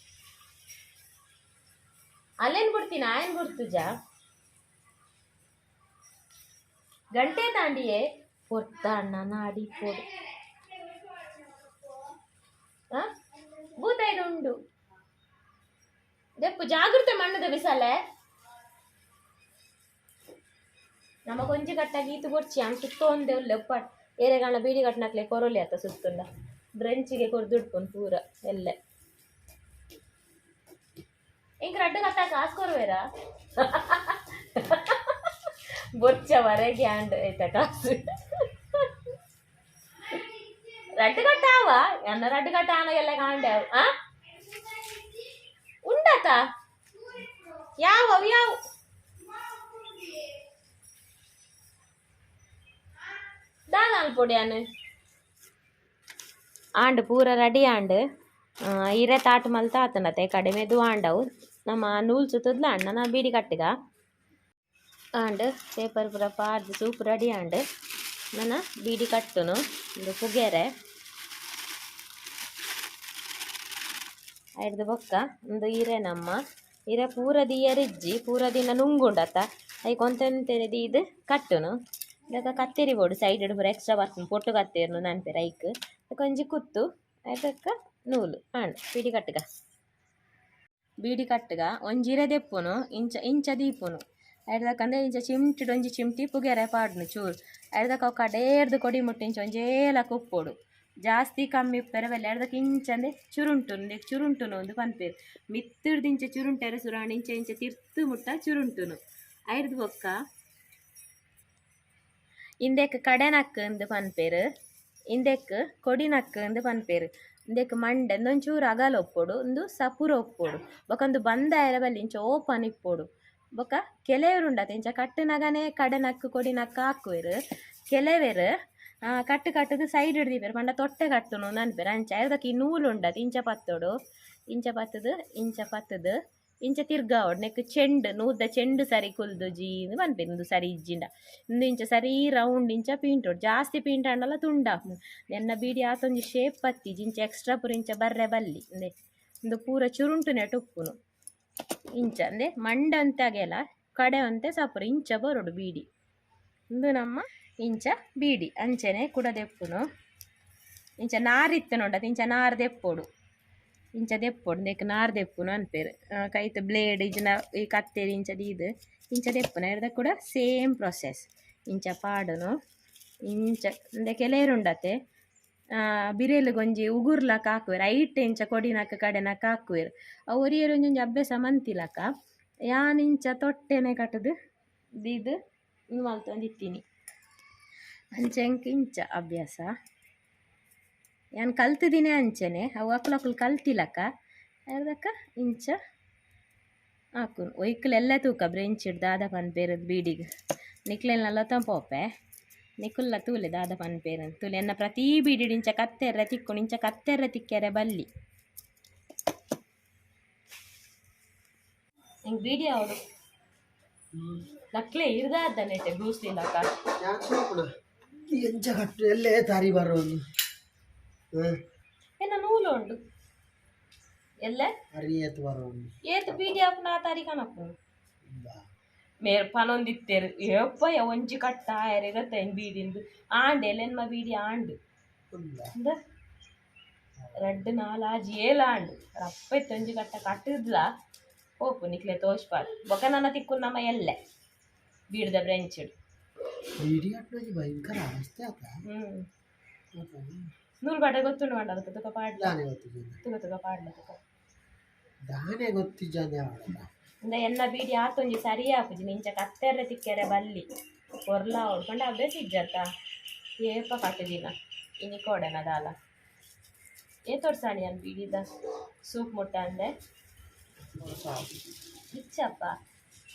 ಅಲ್ಲೇನು ಬಿಡ್ತೀನಿ ಆಯನ್ ಬಿಡ್ತುಜ ಗಂಟೆ ತಾಂಡಿಯೇ ಪೊರ್ತ ಅಣ್ಣ ನಾಡಿ ಪೋಡು ಬೂತಾಯಿಡು ಉಂಡು ದೆಪ್ಪು ಜಾಗೃತೆ ಮಣ್ಣದ ಬಿಸಲೆ ನಮಗೊಂಜಿ ಕಟ್ಟಾಗಿ ಈತು ಬೊರ್ಚಿ ಅನ್ ಸುತ್ತ ಒಂದೇ ಉಲ್ಲೆ ಉಪ್ಪಾಟ್ ಏರೆಗಾಣ ಬೀಡಿ ಕಟ್ನಕ್ಲೆ ಕೊರೊಲಿ ಆತ ಸುತ್ತುಂಡ ಬ್ರೆಂಚಿಗೆ ಕೊರ್ದುಡ್ಪುನ್ ಪೂರ ಎಲ್ಲೆ. ಇಂಕ್ ರಡ್ಡು ಕಟ್ಟ ಕಾಸು ಕೊರುವೆರಾ? ಬೊಚ್ಚ ವರೆಗೆ ಆಂಡ್ ಐತ ಕಾಸು. ರಡ್ಡು ಕಟ್ಟಾವ ಎನ್ನ ರಡ್ಡು ಕಟ್ಟ ಆನಗೆಲ್ಲ ಕಾಂಡೆ. ಆ ಉಂಡಾತ? ಯಾವ ಯಾವ ದಾದ ಅನ್ಪೊಡಿ. ಆಂಡ್ ಪೂರ ರೆಡಿ ಆಂಡ್. ಇರೆ ತಾಟ್ ಮಲ್ತ ಆತನತೆ ಕಡಿಮೆದು ಆಂಡವು. ನಮ್ಮ ನೂಲ್ ಸುತ್ತದ್ಲ ಅಣ್ಣ ಬೀಡಿ ಕಟ್ಟಿಗ ಆಂಡ್. ಪೇಪರ್ ಪೂರ ಪಾಡ್ದು ಸೂಪ್ ರೆಡಿ ಆಂಡ್. ನನ ಬೀಡಿ ಕಟ್ಟುನು. ಉಂದು ಪುಗೆರೆ ಐಡ್ದ್ ಬೊಕ್ಕ ಉಂದು ಇರೆ. ನಮ್ಮ ಇರೆ ಪೂರ ದೀಯರಿಜ್ಜಿ, ಪೂರ ದಿನ ನುಂಗುಂಡತ್ತ. ಐಕ್ ಒಂತೆ ದೀದ್ ಕಟ್ಟುನು. ಬೊಕ ಕತ್ತೆರಿ ಬೋಡು. ಸೈಡ್ ಪೂರ ಎಕ್ಸ್ಟ್ರಾ ಬರ್ಪುಂಡು. ಪೊಟ್ಟು ಕತ್ತೆರ್ನು ನನ್ಪೆರ್ ಐಕ್. ಬೊಕ ಒಂಜಿ ಕುತ್ತು, ಐತಕ್ಕ ನೂಲು ಆಂಡ್. ಬೀಡಿ ಕಟ್ಟುಗ, ಬೀಡಿ ಕಟ್ಟುಗ. ಒಂಜಿ ಇರೆ ದೆಪ್ಪುನು, ಇಂಚ ಇಂಚ ದೀಪುನು. ಐಡ್ದಕ್ಕಂದ್ರೆ ಇಂಚ ಚಿಮ್ಟಿಡ್ ಒಂಜಿ ಚಿಮ್ಟಿ ಪುಗೆರೆ ಪಾಡುನು ಚೂರು. ಐಡ್ದಕ್ಕ ಅವು ಕಡೇರ್ದು ಕೊಡಿ ಮುಟ್ಟ ಇಂಚ ಒಂಜೇ ಲಕ ಉಪ್ಪೊಡು. ಜಾಸ್ತಿ ಕಮ್ಮಿ ಉಪ್ಪೆರೆ ಬಲ್ಲಿ. ಐಡ್ದಕ್ಕ ಇಂಚಂದೆ ಚುರುಂಟುನು, ಇಂದೆಕ್ ಚುರುಂಟುನು ಅಂದ್ ಪನ್ಪೆರ್. ಮಿತ್ತುರ್ದು ಇಂಚ ಚುರುಂಟೆರೆ ಸುರಾಂಡ ಇಂಚ ಇಂಚ ತಿರ್ತು ಮುಟ್ಟ ಚುರುಂಟುನು. ಐಡ್ದ್ ಬೊಕ್ಕ ಇಂದೆಕ್ ಕಡೆನಕ್ಕ್ ಅಂದ್ ಪನ್ಪೆರ್, ಇಂದೆಕ್ ಕೊಡಿನಕ್ಕ್ ಅಂದ್ ಪನ್ಪೆರ್. ಇಂದೆಕ್ ಮಂಡೆ ಉಂದೊಂಚೂರು ಅಗಲ ಉಪ್ಪೊಡು, ಉಂದು ಸಪುರ ಉಪ್ಪೊಡು. ಬೊಕ ಉಂದು ಬಂದಾಯೆರೆ ಬಲ್ಲಿ, ಇಂಚ ಓಪನ್ ಇಪ್ಪೊಡು. ಬೊಕ ಕೆಲವೆರ್ ಉಂಡತೆ, ಇಂಚ ಕಟ್ಟುನಗನೇ ಕಡೆನಕ್ಕ್ ಕೊಡಿನಕ್ಕ್ ಹಾಕುವೆರ್. ಕೆಲವೆರ್ ಕಟ್ಟು ಕಟ್ಟುದು ಸೈಡ್ ದೀಪೆರ್. ಪಂಡ ತೊಟ್ಟೆ ಕಟ್ಟುನು ಅನ್ಪೆರ್ ಅಂಚ. ಐದಕ್ಕೆ ಈ ನೂಲು ಉಂಡತೆ, ಇಂಚ ಪತ್ತೊಡು, ಇಂಚ ಪತ್ತುದು, ಇಂಚ ಪತ್ತುದು, ಇಂಚ ತಿರ್ಗಾವೊಡು. ನೆಕ್ ಚೆಂಡು ನೂಲ್ದ ಚೆಂಡು ಸರಿ ಕುಲ್ದುಜಿ ಇಂದ್ ಪನ್ಪೆರ್. ಉಂದು ಸರಿ ಇಜ್ಜಿಂಡ ಉಂದು ಇಂಚ ಸರಿ ರೌಂಡ್ ಇಂಚ ಪೀಂಟೊಡು. ಜಾಸ್ತಿ ಪೀಂಟಾಂಡಲ ತುಂಡಾಪುಂಡು. ಎನ್ನ ಬೀಡಿ ಆತೊಂಜಿ ಶೇಪ್ ಪತ್ತಿಜಿ. ಇಂಚ ಎಕ್ಸ್ಟ್ರಾ ಪೂರ ಇಂಚ ಬರ್ರೆ ಬಲ್ಲಿ. ಇಂದೆ ಉಂದು ಪೂರ ಚುರುಂಟುನೆಟ್ ಉಪ್ಪುನು. ಇಂಚ ಅಂದೆ ಮಂಡೆ ಒಂತೆ ಅಗೆಲ, ಕಡೆ ಒಂತೆ ಸಪುರ, ಇಂಚ ಬರೊಡು ಬೀಡಿ. ಉಂದು ನಮ್ಮ ಇಂಚ ಬೀಡಿ. ಅಂಚನೆ ಕುಡ ದೆಪ್ಪುನು. ಇಂಚ ನಾರ್ ಇತ್ತುಂಡ ಇಂಚ ನಾರ್ ದೆಪ್ಪೊಡು, ಇಂಚ ದೆಪ್ಪೊಡು. ಇಂದೆಕ್ ನಾರ್ ದೆಪ್ಪುನು ಅನ್ಪೆರ್. ಕೈತ ಬ್ಲೇಡ್ ಇಜ್ಜಿಂಡ ಈ ಕತ್ತೆರಿ ಇಂಚ ದೀದ್ ಇಂಚ ದೆಪ್ಪುನು. ಐಡ್ದ ಕೂಡ ಸೇಮ್ ಪ್ರೊಸೆಸ್. ಇಂಚ ಪಾಡುನು, ಇಂಚ. ಇಂದೆ ಕೆಲವೆರ್ ಉಂಡತೆ, ಬಿರೆಲುಗ್ ಒಂಜಿ ಉಗುರ್ಲಕ ಹಾಕುವೆರ್. ಐಟ್ ಇಂಚ ಕೊಡಿನಕ್ ಕಡೆನಕ್ ಹಾಕುವೆರ್. ಅವು ಒರಿಯೆರ್ ಒಂಜೊಂಜಿ ಅಭ್ಯಾಸ ಮಂತಿಲಕ. ಯಾನ್ ಇಂಚ ತೊಟ್ಟೆನೆ ಕಟ್ಟುದು ದೀದ್ ಉಂದು ಮಲ್ತೊಂದಿತ್ತೀನಿ. ಅಂಚ ಎಂಕ್ ಇಂಚ ಅಭ್ಯಾಸ. ಯಾನ್ ಕಲ್ತುದಿನೇ ಅಂಚನೆ. ಅವು ಅಕುಲಕುಲು ಕಲ್ತಿಲಕ ಅರ್ದಕ್ಕ ಇಂಚ ಹಾಕುನು. ಒಯ್ಕುಲು ಎಲ್ಲ ತೂಕ ಬ್ರೆಂಚಿಡ್ ದಾದ ಪನ್ಪೆರ್ ಬೀಡಿಗ್. ನಿಕ್ಲೆಲ್ನೆಲ್ಲ ಪೋಪೆ, ನಿಕುಲ್ಲ ತೂಲೆ ದಾದ ಪನ್ಪೆರ್ ತೂಲೆ. ಎನ್ನ ಪ್ರತಿ ಬೀಡಿಡ್ ಇಂಚ ಕತ್ತೆರ್ರೆ ತಿಕ್ಕುಂಡು. ಇಂಚ ಕತ್ತೆರ್ರೆ ತಿಕ್ಕೆರೆ ಬಲ್ಲಿ. ಎಂಕ್ ಬೀಡಿ ಆವೊಡು. ನಕ್ಲೆ ಇರ್ದಾದನೆಟೆ ಬ್ರೂಸ್ಲಿ ಲಕ. ಯಾನ್ ತೂಪುಣ ಎಂಚ ಕಟ್ಟು ಎಲ್ಲೇ ತಾರಿ ಬರೋದು. ಎನ್ನ ನೂಲು ಉಂಡು ಎಲ್ಲೆ. ಅರಿ ಏತ್ ಬರೋದು? ಏತ್ ಬೀಡಿ ಆಪುನ ಆ ತಾರೀಖ್ ಅನಪ್ಪುನು. ಮೇರ್ ಪನೊಂದಿತ್ತೆರ್, ಏಪ್ಪಯ್ಯ ಒಂಜಿ ಕಟ್ಟ ಆಯೆರೆ ಗೊತ್ತೈನ್ ಬೀಡಿಂದು ಆಂಡ್ ಎಲೆನ್ಮ ಬೀಡಿ ಆಂಡ್. ಇಂದ ರಡ್ಡ್ ನಾಲ್ ಆಜಿ ಏಲ್ ಆಂಡ್. ರಪ್ಪ ಇತ್ತು ಒಂಜಿ ಕಟ್ಟ ಕಟ್ಟುದ್ಲ ಪೋಪು ನಿಕ್ಲೆ ತೋಜ್ಪಾದ್. ಬೊಕ ನನ ತಿಕ್ಕುನು ನಮ ಎಲ್ಲೆ ಬೀಡ್ದ ಬ್ರೆಂಚಿಡ್. ಬೀಡಿ ಕಟ್ಟುನ ಭಯಂಕರ ಅವಸ್ಥೆ ಆತ. ನೂಲು ಪಾಡ ಗೊತ್ತುಂಡು ಪಂಡ ಅದಕ್ಕೆ ತುಕ ಪಾಡ್ಲ. ದಾನೆ ಗೊತ್ತಿಜ್ಜಂದೆ? ತುಕ ತುಕ ಪಾಡ್ಲ ತುಕ. ದಾನೆ ಗೊತ್ತಿಜ್ಜಂದೆ ಅವಳಲ್ಲ. ಇಂದ ಎನ್ನ ಬೀಡಿ ಆತೊಂಜಿ ಸರಿ ಆಪುಜಿ. ಇಂಚ ಕತ್ತೆರ್ರೆ ತಿಕ್ಕೆರೆ ಬಲ್ಲಿ, ಪೊರ್ಲ ಆವೊಡು ಪಂಡ ಅಭ್ಯಾಸ ಇಜ್ಜತ್ತ. ಏಪ ಕಟ್ಟುದಿನ ಇನಿ ಕೋಡೆನ ದಾಲ ಏತೊಡ್ಸಾಣಿ ಯಾನ್ ಬೀಡಿದ ಸೂಪ್ ಮುಟ್ಟ ಅಂದೆ. ಇಚ್ಚಪ್ಪ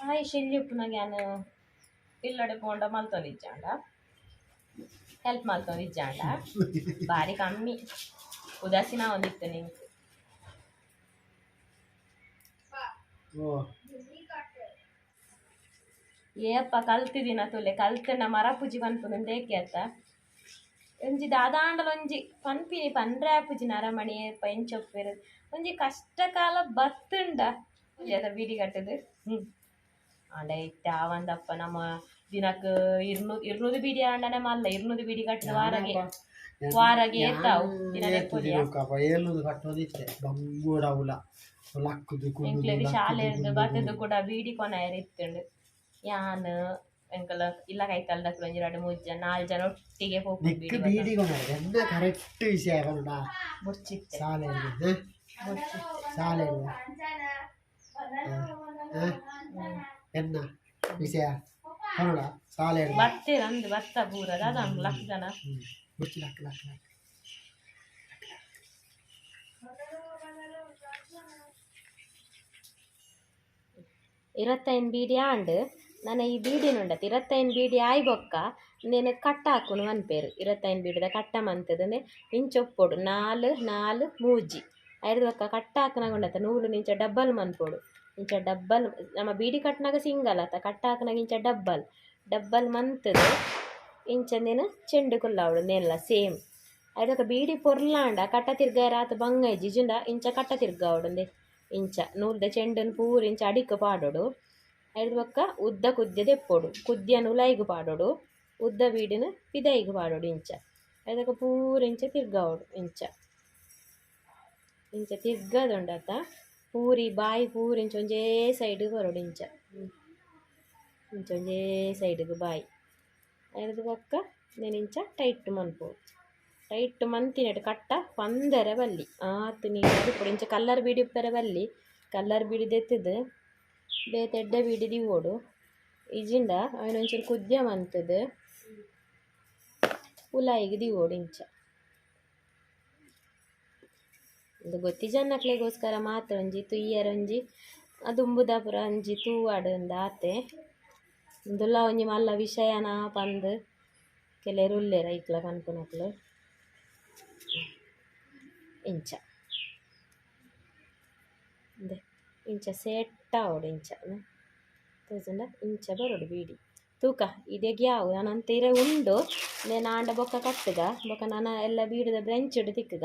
ಆಯ್ ಶೆಲ್ಲಿ ಉಪ್ಪುನಾಗ ಯಾನ್ ಇಲ್ಲಡೆ ಪೋಂಡ ಮಲ್ತೊಂದಿಜ್ಜಾಂಡ, ಹೆಲ್ಪ್ ಮಲ್ತೊಂದಿಜ್ಜಾಂಡ ಬಾರಿ ಕಮ್ಮಿ ಉದಾಸೀನ ಒಂದಿತ್ತು ನಿಂಕ್. ಓ. ಏಪ್ಪ ಕಲ್ತಿದಿನ ತೂಲೆ. ಕಲ್ತಂಡ ಮರಪುಜಿ ಪನ್ಪುನು ಉಂದೇಕೆ ಅತ್ತ. ಒಂಜಿ ದಾದಾಂಡಲ ಒಂಜಿ ಪನ್ಪಿನಿ ಪನ್ರೆ ಆಪುಜಿ. ನರಮಣಿ ಏಪ ಎಂಚೊಪ್ಪೆರ್. ಒಂಜಿ ಕಷ್ಟ ಕಾಲ ಬತ್ತುಂಡ ಅದ ಬೀಡಿ ಕಟ್ಟುದು. ಆಂಡ ಇತ್ತೆ ಆವಂದಪ್ಪ. ನಮ್ಮ ದಿನಕ್ 200 ಬೀಡಿ ಆಂಡನೆ ಮಲ್ಲ. 200 ಬೀಡಿ ಕಟ್ಟುದು ವಾರಗೆ ವಾರಗೆ ಏತಾವು ದಿನ ದೆಪ್ಪೊಲಿಯ? ಏಳ್ನೂರು ಕಟ್ಟೋದಿತ್ತೆ ಬಂಗೋಡ ಅವಲ ಲಕ್ಕುದು. ಎಂಕ್ಲೆಗ್ ಶಾಲೆರ್ದ್ ಬತ್ತುದು ಕೂಡ ಬೀಡಿ ಕೊನಯೆರೆ ಇತ್ತುಂಡು. ಯಾನ್ ಎಂಕಲ ಇಲ್ಲ ಕೈತಲ್ದಕ್ಲು ಒಂಜಿ ರಡ್ಡ್ ಮೂಜಿ ಜನ ನಾಲ್ ಜನ ಒಟ್ಟಿಗೆ ಪೋಪುನು. ನಿಕ್ಕ್ ಬೀಡಿ. ಬೀಡಿ ಕೊನರೆ ಎನ್ನ ಕರೆಕ್ಟ್ ವಿಷಯ ಪಂಡ? ಬೊಡ್ಚಿತ್ತೆ. ಶಾಲೆಯಲ್ಲಿ. ಬೊಡ್ಚಿತ್ತೆ. ಶಾಲೆಯಲ್ಲಿ. ಎನ್ನ ವಿಷಯ ಕನ್ನಡ ಸಾಲೆ. ಬತ್ತೆ ಅಂದು ಬತ್ತ ಪೂರ ದಾದ ಲಕ್ಷ ಜನ. ಮುಚ್ಚಿ ಲಕ್ಕ ಲಕ್ಕ ಲಕ್ಕ. 25 ಬೀಡಿ ಆಂಡ್ ನನ ಈ ಬೀಡಿನುಂಡತ್ 25 ಬೀಡಿ ಆಯ್ ಬೊಕ್ಕ ನೇನು ಕಟ್ಟ ಹಾಕುನು ಪನ್ಪೇರು. 25 ಬೀಡಿದ ಕಟ್ಟ ಮಂತದಂದೆ ಇಂಚೊಪ್ಪೊಡು 4 4 3 ಐರ್ದ ಬೊಕ್ಕ ಕಟ್ಟ ಹಾಕುನಾಗ ಉಂಡತ್ತ ನೂಲು ಇಂಚ ಡಬ್ಬಲ್ ಮನ್ಪೊಡು. ಇಂಚ ಡಬ್ಬಲ್ ನಮ್ಮ ಬೀಡಿ ಕಟ್ನಾಗ ಸಿಂಗಲ್ ಆತ, ಕಟ್ಟ ಹಾಕುನಾಗ ಇಂಚ ಡಬ್ಬಲ್ ಡಬ್ಬಲ್ ಮಂತದು ಇಂಚ ನೇನು ಚೆಂಡು ಕುಲ್ಲಾವಡು ನೆಲ್ಲ ಸೇಮ್. ಐರ್ದ ಬೀಡಿ ಪೊರ್ಲಾಂಡ ಕಟ್ಟ ತಿರ್ಗಾಯರ ಆತ ಬಂಗ ಇಜ್ಜಿ ಇಂಚ ಕಟ್ಟ ತಿರ್ಗಾವಡು ಇಂಚ ನೂಲ್ದ ಚೆಂಡನ್ ಪೂರ ಇಂಚ ಅಡಿಕ್ ಪಾಡೊಡು. ಐರ್ದ ಬೊಕ್ಕ ಉದ್ದ ಕುದ್ಯ ದೆಪ್ಪೊಡು, ಕುದ್ಯನ್ ಉಲಾಯಿಗ್ ಪಾಡೊಡು, ಉದ್ದ ಬೀಡಿನ ಪಿದಯಿಗ್ ಪಾಡೊಡು ಇಂಚ. ಐದಕ್ಕ ಪೂರ ಇಂಚ ತಿರ್ಗಾವಡು ಇಂಚ ಇಂಚ ತಿರ್ಗದುಂಡತ ಪೂರಿ ಬಾಯಿ ಪೂರ ಇಂಚ ಒಂಜೇ ಸೈಡ್ಗೆ ಬರೋಡು ಇಂಚ ಇಂಚ ಒಂಜೇ ಸೈಡ್ಗೆ ಬಾಯಿ. ಐರ್ದ ಬೊಕ್ಕ ನೇನು ಇಂಚ ಟೈಟ್ ಮನ್ಪೊಡು. ಟೈಟ್ ಮಂತಿನೆಟ್ ಕಟ್ಟ ಪಂದೆರೆ ಬಲ್ಲಿ ಆತ್ ನೀರು ಇಪ್ಪೊಡು. ಇಂಚ ಕಲ್ಲರ್ ಬೀಡಿ ಉಪ್ಪೆರೆ ಬಲ್ಲಿ, ಕಲ್ಲರ್ ಬೀಡಿ ದೆತ್ತುದು ಬೇತೆ ಎಡ್ಡೆ ಬೀಡಿ ದಿವೊಡು. ಇಜಿಂಡ ಅವೆನ್ ಒಂಚೂರು ಕುದ್ಯ ಮಂತುದು ಉಲಾಯಿಗ್ ದಿವೊಡು ಇಂಚ. ಉಂದು ಗೊತ್ತಿಜನ್ನಕ್ಲೆಗೋಸ್ಕರ ಮಾತ್ರ ಒಂಜಿ ತುಯ್ಯರ ಒಂಜಿ ದುಂಬುದ ಪೂರ ಒಂಜಿ ತೂವಡ್ ಉಂದು ಆತೆ. ಉಂದುಲ ಒಂಜಿ ಮಲ್ಲ ವಿಷಯನ ಪಂದ್ ಕೆಲವೆರ್ ಉಲ್ಲೆರ್ ಐಕ್ಲ ಪನ್ಪುನಕ್ಲು. ಇಂಚ ಉಂದೆ ಇಂಚ ಸೆಟ್ ಆವೊಡು ಇಂಚ ತೋಜುಂಡ ಇಂಚ ಬರೊಡು ಬೀಡಿ ತೂಕ ಇದೆಗ್ ಯಾವು ನನ್ನಂತ ಇರೆ ಉಂಡು. ನೇನು ಆಂಡ ಬೊಕ್ಕ ಕಟ್ಟುಗ ಬೊಕ್ಕ ನನ ಎಲ್ಲ ಬೀಡಿದ ಬ್ರೆಂಚಿಡ್ ತಿಕ್ಕುಗ.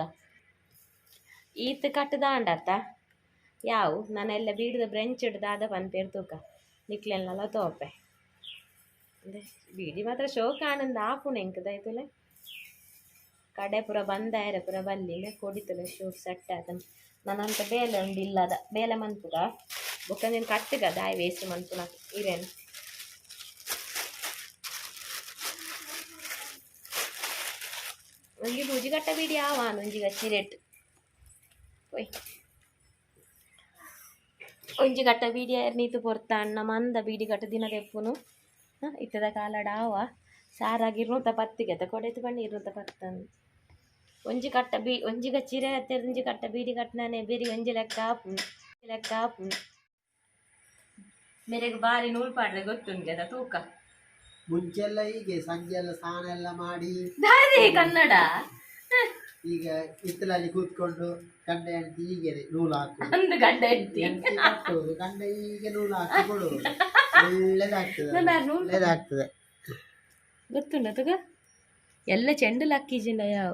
ಈತ್ ಕಟ್ಟುದಾಂಡತ್ತ ಯಾವು ನನ ಎಲ್ಲ ಬೀಡಿದ ಬ್ರೆಂಚಿಡ್ ದಾದ ಪನ್ಪೇರು ತೂಕ ನಿಕ್ಲೆನ್ಲಲ ತೋಪೆ. ಬೀಡಿ ಮಾತ್ರ ಶೋಕ ಆನಂದ ಆಪುಂಡು ಎಂಕ್ ದಾಯ್ತುಲೆ ಕಡೆ ಪೂರ ಬಂದಾಯರೆ ಪೂರ ಬಲ್ಲಿ ಕೊಡಿತುಲೆ ಶೋಕ್ ಸೆಟ್ ಆತಂಡ್. ನನ್ನಂತ ಬೇಲೆ ಉಂಡು ಇಲ್ಲದ ಬೇಲೆ ಮನ್ಪುಗ ಬೊಕ್ಕ ನೀನು ಕಟ್ಟುಗ ದಾಯಿ ವೇಸ್ಟ್ ಮನ್ಪುನ ಇರೇನು. ಒಂಜಿ ಪೂಜಿ ಕಟ್ಟ ಬೀಡಿ ಆವಾನ್ ಒಂಜಿ ಗಚ್ಚಿರೇಟ್ ಒಯ್ ಒಂಜಿ ಕಟ್ಟ ಬೀಡಿ ನೀತು ಪೊರ್ತ ಅಣ್ಣ ಮಂದ ಬೀಡಿ ಕಟ್ಟ ದಿನ ದೆಪ್ಪುನು ಇತ್ತದ ಕಾಲಡ ಆವ ಸಾರಾಗಿ 210 ಅತ್ತ ಕೊಡೆತು ಬಣ್ಣ 210. ಒಂಜಿ ಕಟ್ಟ ಬೀ ಒಂಜಿ ಚಿರೆ ಹತ್ತಿರ ಒಂಜಿ ಕಟ್ಟ ಬೀಡಿ ಕಟ್ಟನಾನೆ ಬೇರಿ ಒಂಜಿ ಲೆಕ್ಕ ಆಪುಂಡು ಲೆಕ್ಕ ಆಪುಂಡು. ಮೇರೆಗೆ ಬಾರಿ ನೂಲು ಪಾಡ್ರೆ ಗೊತ್ತುಂಡು ಅದ ತೂಕ. ಮುಂಚೆಲ್ಲ ಹೀಗೆ ಸಂಜೆ ಎಲ್ಲ ಸ್ನಾನ ಎಲ್ಲ ಮಾಡಿ ಕನ್ನಡ ಈಗ ಹಿತ್ತಲಲ್ಲಿ ಕೂತ್ಕೊಂಡು ಗಂಡ ಹೆಂಡತಿ ಹೀಗೇನೆ ನೂಲು ಹಾಕುದು, ಅಂದು ಗಂಡ ಹೆಂಡತಿ ಹೆಂಡತಿ ಕಟ್ಟುವುದು, ಗಂಡ ಹೀಗೆ ನೂಲು ಹಾಕಿ ಕೊಡುವುದು. ಒಳ್ಳೇದಾಗ್ತದೆ, ಒಳ್ಳೇದಾಗ್ತದೆ. ಗೊತ್ತುಂಡ ತಗ ಎಲ್ಲ ಚೆಂಡು ಲಕ್ಕಿಜಿಂಡ ಯಾವ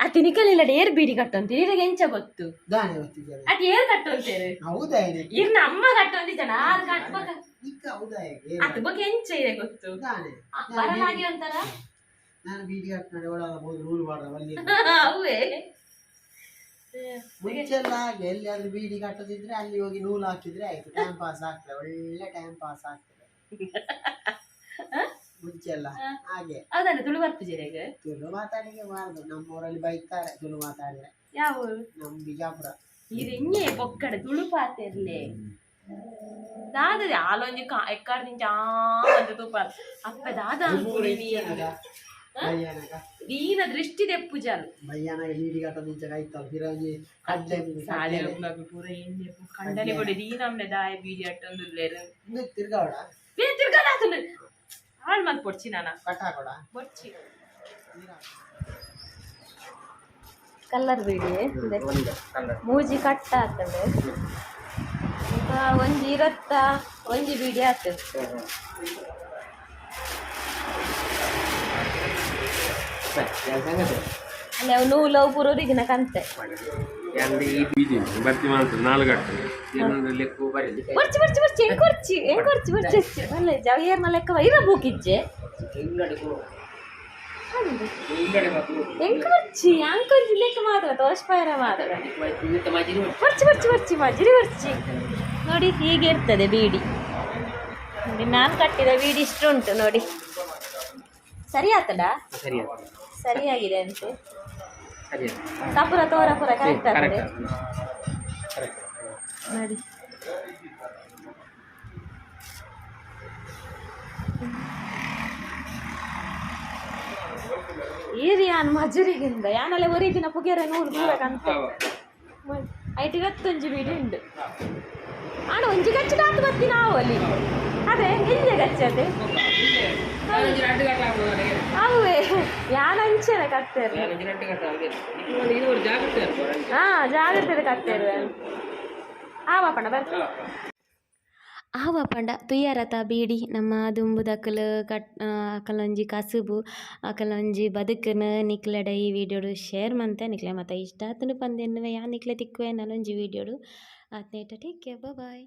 ಆ ತಿನಿಕಲಿಲ್ಲ ಏರ್ ಬೀಡಿ ಕಟ್ಟಂತ ಇರಗೆ ಎಂಚ ಗೊತ್ತು ದಾನೆ ಗೊತ್ತಿದ್ದಾರೆ ಅದು ಏರ್ ಕಟ್ಟಂತೇರು ಹೌದಾ? ಇರ್ನ ಅಮ್ಮ ಕಟ್ಟಂತಿದ್ದಾನ ಆರು ಕಟ್ಬೇಕ ಈಗ ಹೌದಾ? ಅದು ಬಗ್ಗೆ ಎಂಚ ಇದೆ ಗೊತ್ತು ದಾನೆ ಬರಲಾಗಿ ಅಂತಾರ. ನಾನು ಬೀಡಿ ಕಟ್ಟ ಒಳಗೆ ಹೋಗಿ ನೂಲು ಮಾಡ್ರ ಬಲ್ಲಿ. ಅವೇ ಮುಂಚೆಲ್ಲ ಹಾಗೆ ಎಲ್ಲಿಯಾದ್ರೂ ಬೀಡಿ ಕಟ್ಟದಿದ್ರೆ ಅಲ್ಲಿ ಹೋಗಿ ನೂಲು ಹಾಕಿದ್ರೆ ಆಯ್ತು, ಟೈಮ್ ಪಾಸ್ ಆಗ್ತದೆ, ಒಳ್ಳೆ ಟೈಮ್ ಪಾಸ್ ಆಗ್ತದೆ ಮುಂಚೆಲ್ಲ ಹಾಗೆ. ಹೌದಲ್ಲ ತುಳು ಬರ್ಪುಜಿರೆಗ್ ತುಳು ಮಾತಾಡಿಗೆ ಬಾರದು, ನಮ್ಮೂರಲ್ಲಿ ಬೈತಾರೆ ತುಳು ಮಾತಾಡಿದ್ರೆ. ಯಾವ ಊರು? ನಮ್ಮ ಬಿಜಾಪುರ. ಇದು ಇಂಜೆ ಪೊಕ್ಕಡೆ ತುಳು ಪಾತೆರ್ಲೆ ದಾದ ಆಲೊಂಜಿ ಎಕ್ಕಡ್ ನಿಂಚ ಅಂತ ತೂಪ ಅಪ್ಪ ದಾದ ಭಯಾನಕ ದೀನ ದೃಷ್ಟಿ ದೆಪ್ಪುಜಾಲು ಭಯಾನಕ ಬೀಡಿ ಕಟ್ಟದ ಇಂಚ ಕಾಯ್ತಲ್ಲ ಫಿರಂಗಿ ಕಡ್ಲೆ ಸಾಲೆ ಪೂರ ಎಣ್ಣೆ ಕಂಡನೆ ಕೊಡಿ ದೀನಮ್ನೆ ದಾಯ ಬೀಡಿ ಅಟ್ಟೊಂದುಲ್ಲೇರು ತಿರ್ಗಾವಡ ಬೇ ತಿರ್ಗದಾತುಂಡು ಹಾಳು ಮಲ್ತ್ ಪೊಡ್ಚಿ ನಾನ ಕಟ್ ಹಾಕೋಡ ಬೊಡ್ಚಿ ಕಲ್ಲರ್ ಬೀಡಿ ಮೂಜಿ ಕಟ್ಟ ಆತಂಡು ಒಂಜಿ ಇರತ್ತ ಒಂಜಿ ಬೀಡಿ ಆತಂಡು. ಅಲ್ಲಿ ಅವು ನೂಲು ಅವು ಪೂರ ಕಂತೆ ಬರ್ಚಿ ಬರ್ಚಿ ಬರ್ಚಿ ಹೆಂಗ್ ಕೊರ್ಚಿ ಹೆಂಗ್ ಕೊರ್ಚಿ ಬರ್ಚಿ ಅಲ್ಲ ಜಾವ ಏರ್ನ ಲೆಕ್ಕ ಇರ ಬೂಕಿಜ್ಜೆ ಹೆಂಗ್ ಕೊರ್ಚಿ ಅಂಕೊಂಜಿ ಲೆಕ್ಕ ಮಾತ್ರ ತೋಷ್ಪಾಯರ ಮಾತ್ರ ಬರ್ಚಿ ಬರ್ಚಿ ಬರ್ಚಿ ಮಜಿರಿ ಬರ್ಚಿ. ನೋಡಿ ಹೀಗೆ ಇರ್ತದೆ ಬೀಡಿ. ನೋಡಿ ನಾನು ಕಟ್ಟಿದ ಬೀಡಿ ಇಷ್ಟು ಉಂಟು ನೋಡಿ. ಸರಿ ಆತಡ ಸರಿಯಾಗಿದೆ ಅಂತೆ. ಕಪುರ ತೋರ ಪುರ ಕರೆಕ್ಟ್ ಆಗ್ತದೆ ನೋಡಿ. ಈರ್ ಯಾನ್ ಮಜುರಿಗಿಂದ ಯಾನಲೆ ಒರಿ ದಿನ ಪುಗೆರೆ ನೂಲು ಪೂರ ಕಂತೆ. ಐಟ್ 21 ಬೀಡಿ ಉಂಡು. ಆಂಡ ಒಂಜಿ ಗಚ್ಚು ಬತ್ತಿ ನಾವು ಅಲ್ಲಿ ಅದೇ ಎಲ್ಲಿಯ ಗಚ್ಚದೆ. ಅವೇ ಯಾನ್ ಅಂಚೆನೆ ಕತ್ತೇರು. ಹಾ, ಜಾಗ್ರತೆ ಕತ್ತೇರು. ಆ ಪಂಡ ಬರ್ತ ಆವ ಪಂಡ ತುಯ್ಯಾರತ ಬೀಡಿ ನಮ್ಮ ದುಂಬುದಕುಲು ಕಟ್ ಅಕಲೊಂಜಿ ಕಸುಬು, ಅಕಲೊಂಜಿ ಬದುಕುನು ನಿಕ್ಲೆಡ ಈ ವಿಡಿಯೋಡು ಶೇರ್ ಮಂತೆ. ನಿಕ್ಲೆ ಮತ ಇಷ್ಟ ಆತುಂಡು ಪಂದ್ ಎನ್ನುವೆ. ಯಾನ್ ನಿಕ್ಲೆ ತಿಕ್ಕುವೆ ನನೊಂಜಿ ವಿಡಿಯೋಡು. ಆತ್ನೇಟ ಟೇಕ್ ಕೇರ್, ಬಾಯ್.